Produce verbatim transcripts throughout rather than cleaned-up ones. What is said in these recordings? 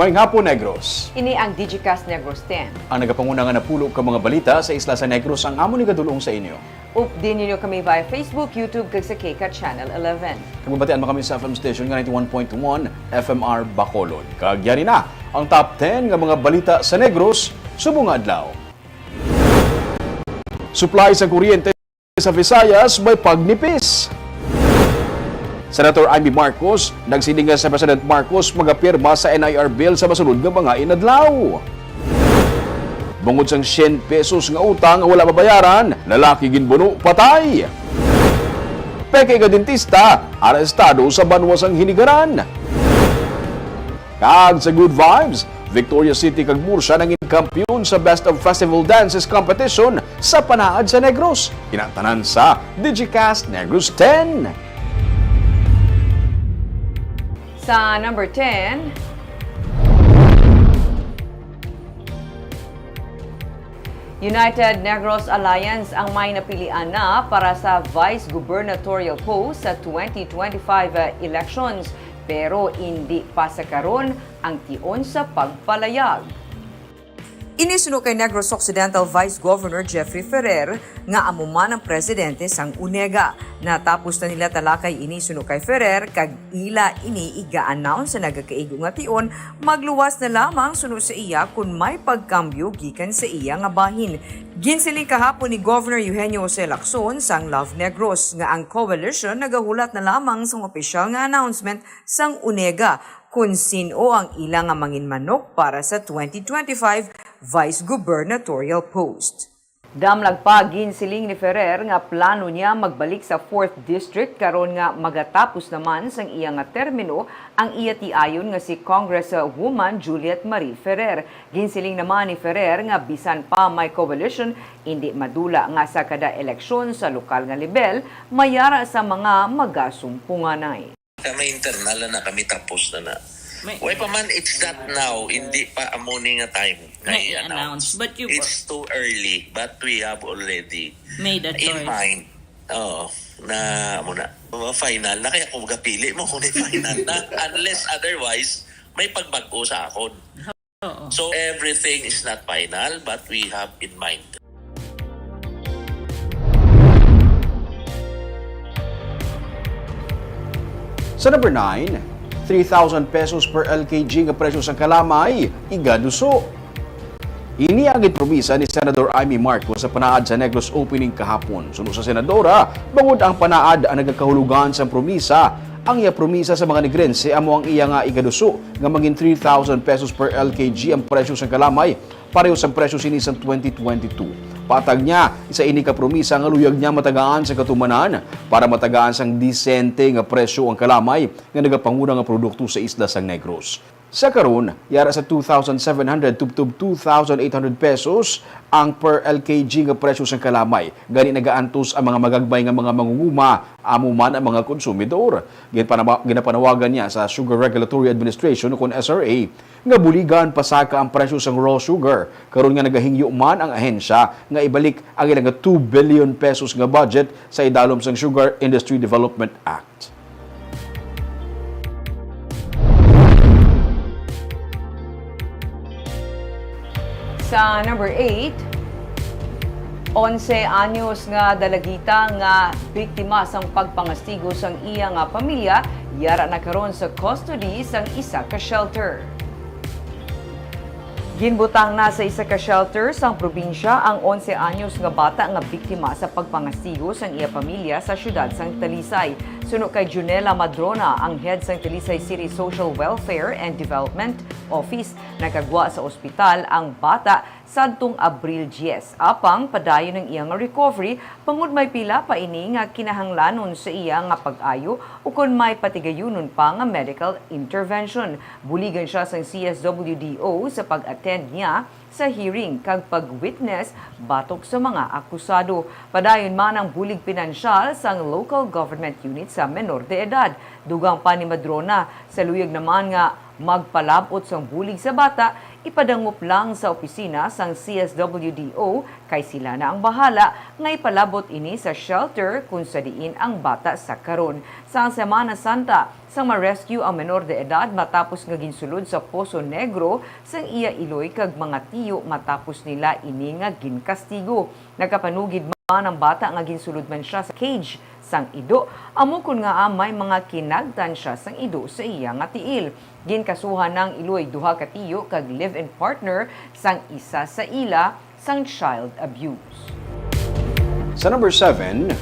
Maayong hapon, Negros. Ini ang Digicast Negros ten. Ang nagapanguna nga napulo ka mga balita sa isla sa Negros ang amon igadul-ong sa inyo. Updi ninyo kami via Facebook, YouTube, kag sa KCAT Channel eleven. Kag mabatian man kami sa F M station nga ninety-one point one F M R Bacolod. Kag yari na ang top ten nga mga balita sa Negros subong nga adlaw. Supply sa kuryente sa Visayas may pagnipis. Senator Imee Marcos nagsiling nga si President Marcos magapirma sa N I R bill sa masunod nga mga inadlaw. Bungod sang syen pesos nga utang nga wala mabayaran, lalaki ginbuno, patay. Peke nga dentista arestado sa banwa sang Hinigaran. Kag sa Good Vibes, Victoria City kag Murcia nangin kampiyon sa Best of Festival Dances Competition sa Panaad sa Negros. Kinatanan sa Digicast Negros ten. Sa number ten, United Negros Alliance ang may napilian na para sa vice gubernatorial post sa twenty twenty-five elections, pero indi pa sa karon ang tion sa pagpalayag. Ini suno kay Negros Occidental Vice Governor Jeffrey Ferrer nga amo man ang presidente sang UNEGA. Natapos na nila talakay ini suno kay Ferrer kag ila ini iga-announce sa nagakaigo nga tion, magluwas na lamang suno sa iya kon may pagkambyo gikan sa iya nga bahin. Ginsiling kahapon ni Governor Eugenio Jose Lacson sang Love Negros nga ang coalition nagahulat na lamang sang opisyal nga announcement sang UNEGA kon sin-o ang ila nga manginmanok para sa twenty twenty-five vice gubernatorial post. Damlag pa, ginsiling ni Ferrer nga plano niya magbalik sa fourth District karon nga magatapos naman sang iya nga termino ang iya tiayon nga si Congresswoman Juliet Marie Ferrer. Ginsiling naman ni Ferrer nga bisan pa may coalition, indi madula nga sa kada eleksyon sa lokal nga lebel may yara sa mga magasumpunganay. Kami internal na, na kami tapos na na. May, Way pa man, it's not now, hindi pa amo ni nga time nga Nga i-announce. i-announce. But you It's too early, but we have already made a in choice. Mind. Oo, na amo na. Mga final na, kaya kung gapili mo kung may final na. Unless otherwise, may pagbag-o sa akon. Oo. So everything is not final, but we have in mind. Sa number nine, three thousand pesos per L K G nga presyo sang kalamay, igaduso. Ini ang ginpromisa ni Senador Imee Marcos sa panaad sa Negros opening kahapon. Suno sa senadora, bangod ang panaad ang nagakahulugan sang promisa, ang iya promisa sa mga Negrense amo ang iya nga igaduso nga mangin three thousand pesos per L K G ang presyo sang kalamay, pareho sang presyo sini sang twenty twenty-two. Patag niya, isa ini ka promisa nga luyag niya matagaan sa katumanan para matagaan sang disente nga presyo ang kalamay nga nagapanguna nga produkto sa isla sang Negros. Sa karon, yara sa two thousand seven hundred tubtob two thousand eight hundred pesos ang per L K G nga presyo sang kalamay. Gani nagaantos ang mga magagmay nga mga mangunguma, amo man ang mga konsumidor. Ginpanama-, ginapanawagan niya sa Sugar Regulatory Administration, ukon S R A, nga buligan pasaka ang presyo sang raw sugar, karon nga nagahingyo man ang ahensya nga ibalik ang ila nga two billion pesos nga budget sa idalom sang Sugar Industry Development Act. Sa number eight, onse anyos nga dalagita nga biktima sang pagpangastigo sang iya nga pamilya, yara na karon sa custody sang isa ka shelter. Ginbutang na sa isa ka shelter sang probinsya ang onse anyos nga bata nga biktima sa pagpangastigo sang iya pamilya sa siyudad sang Talisay. Suno kay Junela Madrona, ang head sang Talisay City Social Welfare and Development Office, nakagwa sa ospital ang bata sadtong Abril diyes. Apang padayon ang iya nga recovery, bangod may pila pa ini nga kinahanglanon sa iya nga pag-ayo ukon may patigayunon pa nga medical intervention. Buligan sia sang C S W D O sa pag-attend niya sa hearing kag pag-witness batok sa mga akusado. Padayon man ang bulig pinansyal sang local government unit sa menor de edad. Dugang pa ni Madrona, sa luyag naman nga magpalab-ot sang bulig sa bata, ipadangop lang sa opisina sang C S W D O kay sila na ang bahala nga ipalabot ini sa shelter kung sa diin ang bata sa karon. Sa Semana Santa, sang ma-rescue ang menor de edad matapos nga ginsulod sa Poso Negro sang iya iloy kag mga tiyo matapos nila ini nga ginkastigo. Nagapanugid man ang bata nga ginsulod man siya sa cage sang ido, amo kon ngaa may mga kinagtan siya sang ido sa iya nga tiil. Ginkasuhan ang iloy duha ka tiyo kag live-in partner sang isa sa ila sang child abuse. Sa number seven,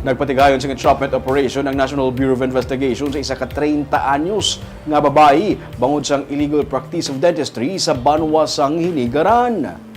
nagpatigayon sing entrapment operation ang National Bureau of Investigation sa isa ka treinta anyos nga babayi bangod sang illegal practice of dentistry sa banwa sang Hinigaran.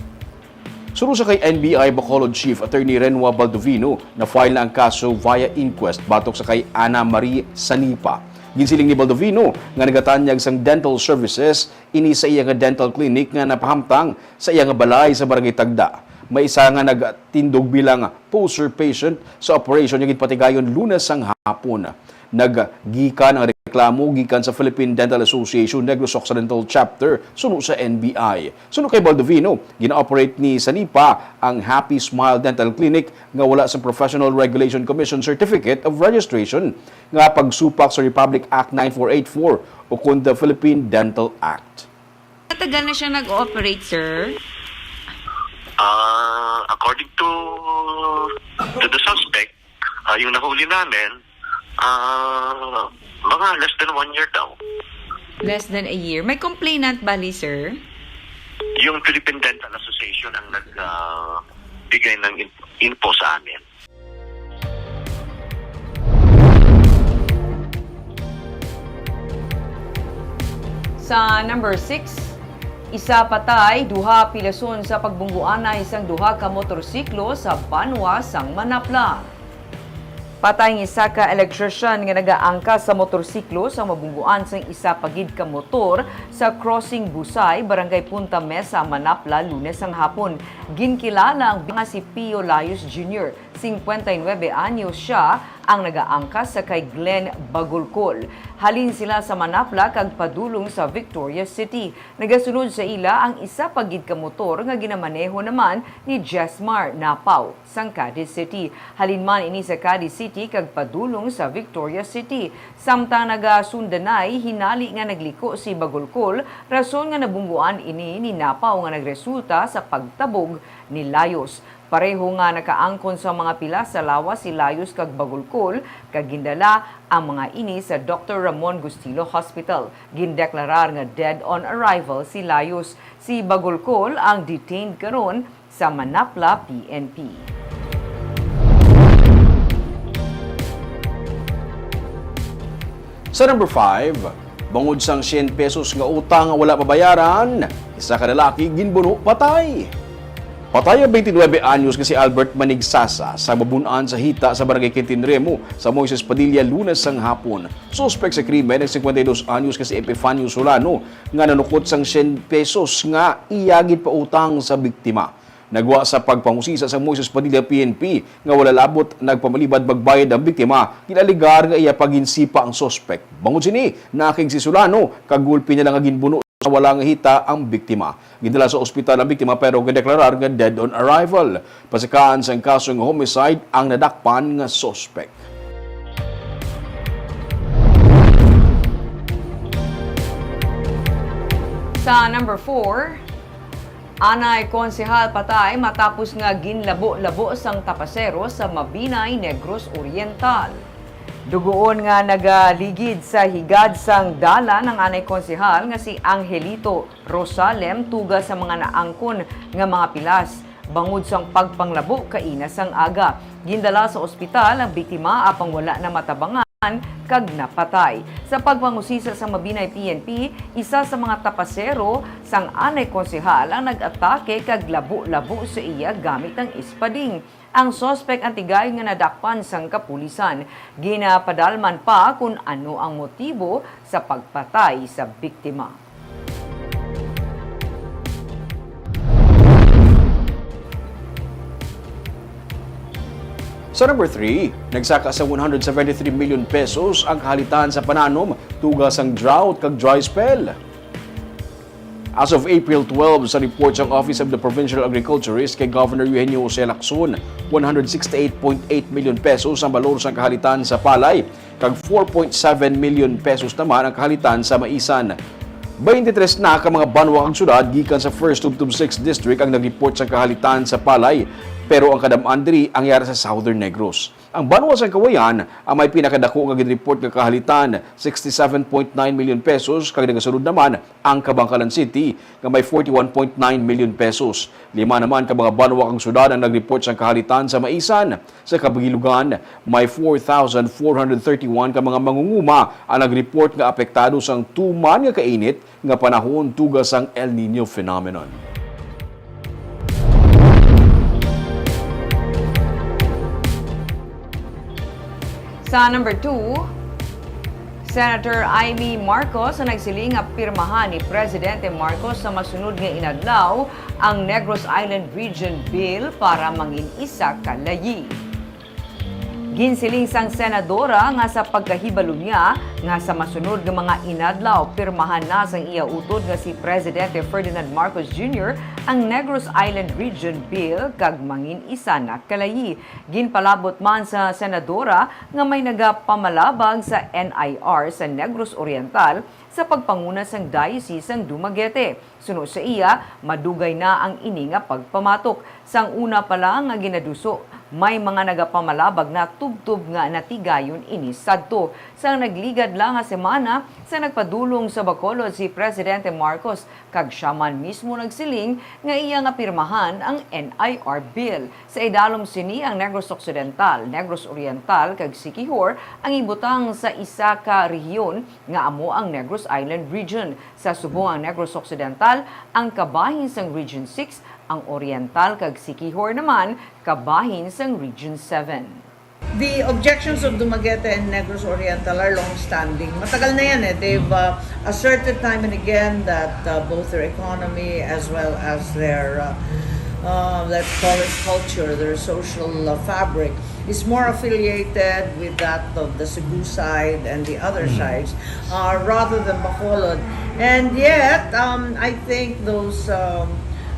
Suno sa kay N B I Bacolod Chief Attorney Renwa Baldovino, na-file na ang kaso via inquest batok sa kay Ana Marie Sanipa. Ginsiling ni Baldovino nga nagatanyag sang dental services ini sa iya nga dental clinic nga napahamtang sa iya nga balay sa Barangay Tagda. May isa nga nagtindog bilang poser patient sa operation nga ginpatigayon Lunes sang hapon. Naggikan ang reklamo gikan sa Philippine Dental Association Negros Occidental Chapter suno sa N B I. Suno kay Baldovino, gina-operate ni Sanipa ang Happy Smile Dental Clinic nga wala sa Professional Regulation Commission Certificate of Registration nga pagsupak sa Republic Act nine four eight four o kon the Philippine Dental Act. Matagal na siya nag-ooperate, sir? Ah, according to to the suspect, ah, yung nahuli namin, ah, mga less than one year daw. Less than a year. May complainant bali, sir? Yung Philippine Dental Association ang nag, ah, bigay ng in-, info sa amin. Sa number six, isa patay, duha pilason sa pagbungguanay sang duha ka motorsiklo sa banwa sang Manapla. Patay ang isa ka electrician nga nagaangkas sa motorsiklo sa mabungguan sang isa pa gid ka motor sa Crossing Busay, Barangay Punta Mesa, Manapla, Lunes ang hapon. Ginkilala ang nga si Pio Layos Junior, singkwenta y nuebe anyos siya, ang nagaangkas sa kay Glenn Bagulcol. Halin sila sa Manapla kag padulong sa Victoria City. Nagasunod sa ila ang isa pa gid ka motor nga ginamaneho naman ni Jesmar Napaw sang Cadiz City. Halin man ini sa Cadiz City kag padulong sa Victoria City. Samtang nagasundanay, hinali nga nagliko si Bagulcol, rason nga nabungguan ini ni Napaw nga nagresulta sa pagtabog ni Layos. Pareho nga nakaangkon sa mga pilas sa lawas si Layos kag Bagulcol, kag gindala ang mga ini sa Doctor Ramon Gustilo Hospital. Gindeklarar nga dead on arrival si Layos. Si Bagulcol ang detained karon sa Manapla P N P. Sa number five, bangod sang syen pesos nga utang nga wala mabayaran, isa ka lalaki ginbuno patay. Patay ang twenty-nine anyos nga si Albert Manigsasa sa mabun-an sa hita sa Barangay Quintin Remo sa Moises Padilla, Lunes sang hapon. Suspek sa krimen ang singkwenta y dos anyos nga si Epifanio Solano nga nanukot sang syen pesos nga iya ginpautang sa biktima. Nagwa sa pagpangusisa sang Moises Padilla P N P nga wala labot nagpamalibad magbayad ang biktima, ginalegar nga iya pa ginsipa ang suspek. Bangod sini, nakig si Solano, kag gulpi na lang nga ginbuno sa wala nga hita ang biktima. Gindala sa ospital ang biktima pero gindeklarar nga dead on arrival. Pasakaan sang kaso nga homicide ang nadakpan nga suspek. Sa number four, anay konsehal patay matapos nga ginlabo-labo sang tapasero sa Mabinay, Negros Oriental. Dugoon nga nagaligid sa higad sang dalan ang anay konsehal nga si Angelito Rosalem tuga sa mga naangkon nga mga pilas bangod sang pagpanglabo kaina sang aga. Gindala sa ospital ang biktima apang wala na matabangan kag napatay. Sa pagpangusisa sa Mabinay P N P, isa sa mga tapasero sang anay konsehal ang nag-atake kag labo-labo sa iya gamit ang espading. Ang suspek ang tigayon nga nadakpan sang kapulisan. Ginapadalman pa kon ano ang motibo sa pagpatay sa biktima. Sa number three, nagsaka sa one hundred seventy-three million pesos ang kahalitan sa pananom tuga sang drought kag dry spell. As of April twelve, sa report sang Office of the Provincial Agriculturist kay Governor Eugenio Jose Lacson, one hundred sixty-eight point eight million pesos ang balor sang kahalitan sa palay, kag four point seven million pesos naman ang kahalitan sa maisan. Twenty-three na ka mga banwa kag syudad gikan sa first tubtob sixth district ang nag-report sang kahalitan sa palay, pero ang kadam-an diri ang yara sa Southern Negros. Ang banwa sang Cauayan ang may pinakadako nga gin-report nga kahalitan, sixty-seven point nine million pesos, kag nagasunod naman ang Kabankalan City nga may forty-one point nine million pesos. Lima naman ka mga banwa kag syudad ang nag-report sang kahalitan sa maisan. Sa kabilugan, may four thousand four hundred thirty-one ka mga mangunguma ang nag-report nga apektado sang tuman nga kainit nga panahon tuga sang El Niño phenomenon. Sa number two, Senator Imee Marcos ang nagsiling nga pirmahan ni Presidente Marcos sa masunod nga inadlaw ang Negros Island Region Bill para mangin-isa ka layi. Ginsiling sang senadora nga sa pagkahibalo niya nga sa masunod nga mga inadlaw, pirmahan na sang iya utod nga si Presidente Ferdinand Marcos Junior ang Negros Island Region Bill kag mangin-isa na ka layi. Ginpalabot man sa senadora nga may nagapamalabag sa N I R sa Negros Oriental sa pagpanguna sang Diocese sang Dumaguete. Suno sa iya, madugay na ang ini nga pagpamatok. Sang una pa lang nga ginaduso, may mga nagapamalabag na tubtob nga natigayon ini sadto. Sa nagligad lang nga semana, sa nagpadulong sa Bacolod si Presidente Marcos, kag sia man mismo nagsiling nga iya nga pirmahan ang N I R Bill. Sa idalom sini, ang Negros Occidental, Negros Oriental, kag Siquijor ang ibutang sa isa ka rehiyon nga amo ang Negros Island Region. Sa subong ang Negros Occidental ang kabahin sang Region six, ang Oriental kag Siquijor naman kabahin sang Region seven. The objections of Dumaguete and Negros Oriental are long-standing. Matagal na yan eh. They've uh, asserted time and again that uh, both their economy as well as their, uh, uh, let's call it culture, their social uh, fabric is more affiliated with that of the Cebu side and the other sides uh, rather than Bacolod. And yet, um, I think those um,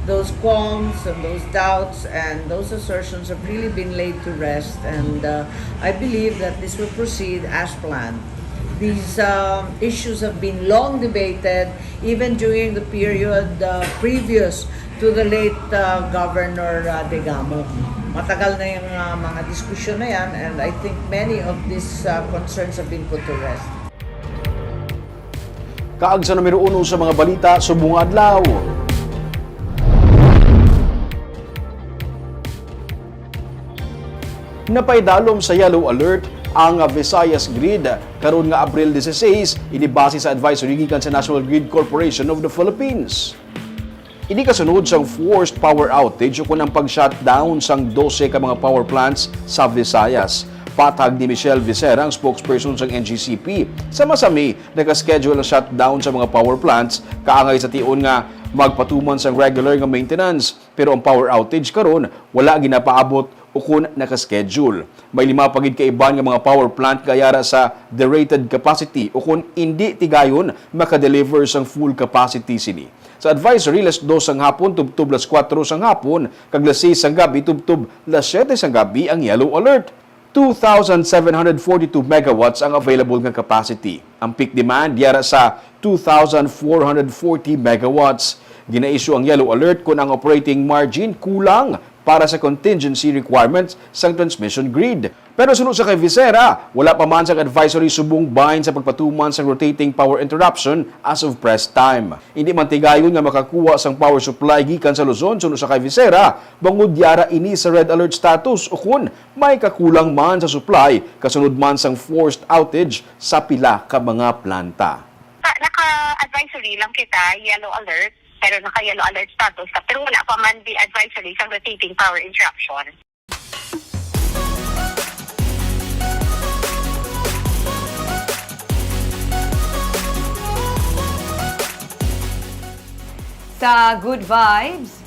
those qualms and those doubts and those assertions have really been laid to rest, and uh, I believe that this will proceed as planned. These um, issues have been long debated, even during the period uh, previous to the late uh, Governor uh, Degamo. Matagal na yung uh, mga diskusyon na yan, and I think many of these uh, concerns have been put to rest. Kaag sa numero uno sa mga balita subong nga adlaw. Napaidalom sa yellow alert ang Visayas Grid karon nga Abril dieciséis, ini base sa advisory gikan sa National Grid Corporation of the Philippines. Ini kasunod sang forced power outage ukon ang pag-shutdown sang dose ka mga power plants sa Visayas. Patag ni Michelle Vicera, ang spokesperson sang N G C P, sa masami naka-schedule ang shutdown sa mga power plants kaangay sa tion nga magpatuman sang regular nga maintenance. Pero ang power outage karon wala ginapaabot ukon naka-schedule. May lima pa gid ka iban nga mga power plant nga yara sa derated capacity ukon indi tigayon maka-deliver sang full capacity sini. Sa advisory, las dos sang hapon tubtob las kuwatro sang hapon, kag las seis sang gabi tubtob las siyete sang gabi ang yellow alert. Two thousand seven hundred forty-two megawatts ang available nga capacity. Ang peak demand yara sa two thousand four hundred forty megawatts. Gina-issue ang yellow alert kon ang operating margin kulang para sa contingency requirements sang transmission grid. Pero suno sa kay Visera, wala pa man sang advisory subong bahin sa pagpatuman sang rotating power interruption as of press time. Indi man tigayon nga makakuha sang power supply gikan sa Luzon, suno sa kay Visera, bangod yara ini sa red alert status ukon may kakulang man sa supply kasunod man sang forced outage sa pila ka mga planta. Sa, naka-advisory lang kita, yellow alert, pero naka-yellow alert status ka, pero wala pa man the advisory sa rotating power interruption. Sa Good Vibes,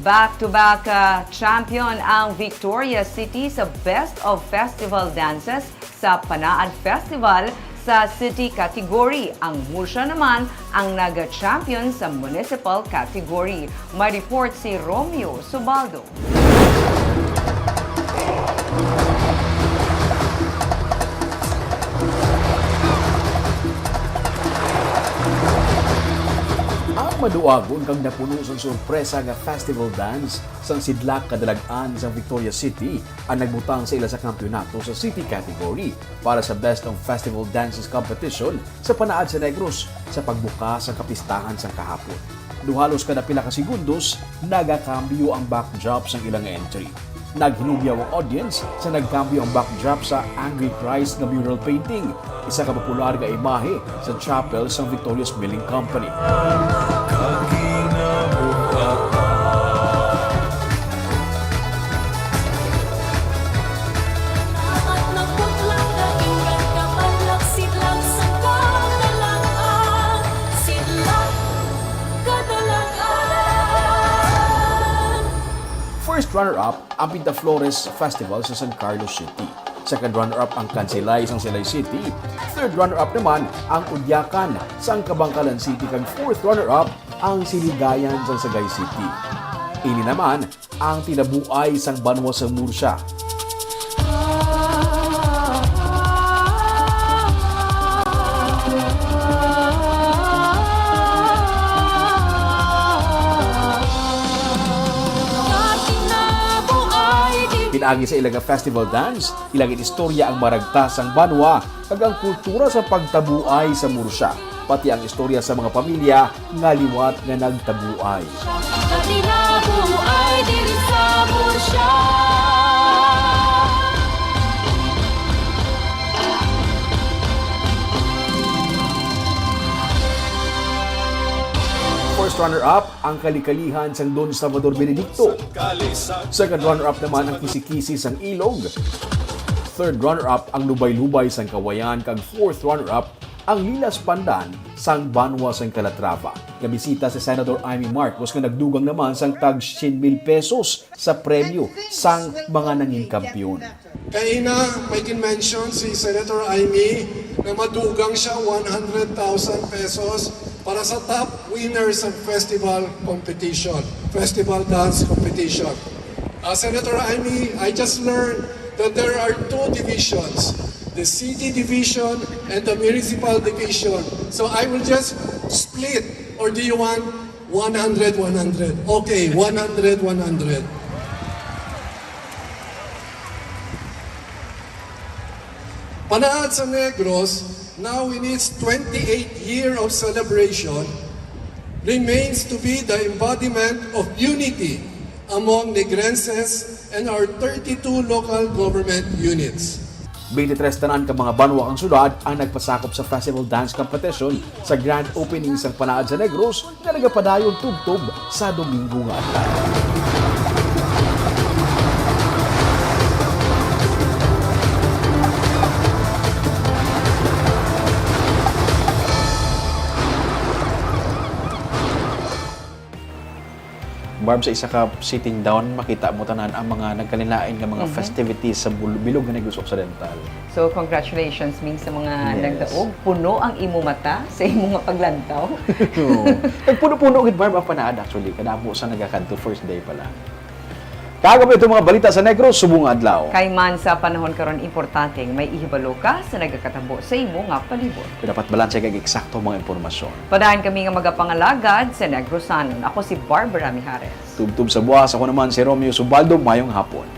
Back-to-back, ah, champion ang Victoria City sa Best of Festival Dances sa Panaad Festival sa City Category. Ang Murcia naman ang naga-champion sa Municipal Category. May report si Romeo Subaldo. Ang maduagon kag napuno sang sorpresa nga festival dance sang Sidlak Kadalag-an sang Victoria City ang nagbutang sa ila sa kampiyonato sa City Category para sa Best of Festival Dances Competition sa Panaad sa Negros sa pagbuka sang kapistahan sang kahapon. Daw halos kada pila ka segundos, nagakambyo ang backdrop sang ilang entry. Naghinugyaw ang audience sa nagkambyo ang backdrop sa Angry Christ nga mural painting, isa ka popular nga imahe sa chapel sang Victoria's Milling Company. First runner-up ang Pinta Flores Festival sa San Carlos City. Second runner-up ang Kansilay sang Silay City. Third runner-up naman ang Udyakan sang Kabankalan City, kag fourth runner-up ang Siligayan sang Sagay City. Ini naman ang tinabuay sang banwa sang Murcia. Pinaagi sa ila nga festival dance, ila gin-istorya ang maragta sang banwa kag ang kultura sa pagtabuay sa Murcia, pati ang istorya sa mga pamilya nga liwat nga nagtabuay. Katinabuay diri sa Murcia. First runner-up ang Kalikalihan sang Don Salvador Benedicto. Second runner-up naman ang Kisi-Kisi sang Ilog. Third runner-up ang Lubay-Lubay sang Kawayan, kag fourth runner-up ang Lilas Pandan sang Banwa sang Calatrava, nga bisita si Senator Imee Marcos nga nagdugang naman sang tag syen mil pesos sa premyo sang mga nangin kampiyon. Kaina, may gin-mention si Senator Imee nga madugang siya one hundred thousand pesos para sa top winner sa festival competition, festival dance competition. Uh, Senator Imee, I just learned that there are two divisions, the city division and the municipal division. So I will just split, or do you want one hundred, one hundred? Okay, one hundred, one hundred. Panaad sa Negros, now in its twenty-eighth year of celebration, remains to be the embodiment of unity among Negrenses and our thirty-two local government units. Twenty-three tanan ka mga banwa kag syudad ang nagpasakop sa festival dance competition sa grand opening sang Panaad sa Negros nga nagapadayon tubtob sa Domingo nga adlaw. Barb, sa isa ka sitting down, makita mo tanan ang mga nagkalain-lain nga mga Mhm. festivities sa bul-, bilog nga Negros Occidental. So, congratulations, Ming, sa mga Yes. nagdaog. Puno ang imo mata sa imo nga paglantaw. Oo. Nagpuno-puno gid, Barb, ang Panaad, actually. Kadamo sa nagakadto first day pa lang. Kag amo ito mga balita sa Negros subong adlaw. Kay man sa panahon karon, importante nga may ihibalo ka sa nagakatabo sa imo nga palibot. Dapat balanse kag eksakto mga impormasyon. Padayon kami nga magapangalagad sa Negrosanon. Ako si Barbara Mijares. Tubtob sa buwas, ako naman si Romeo Subaldo. Mayong hapon.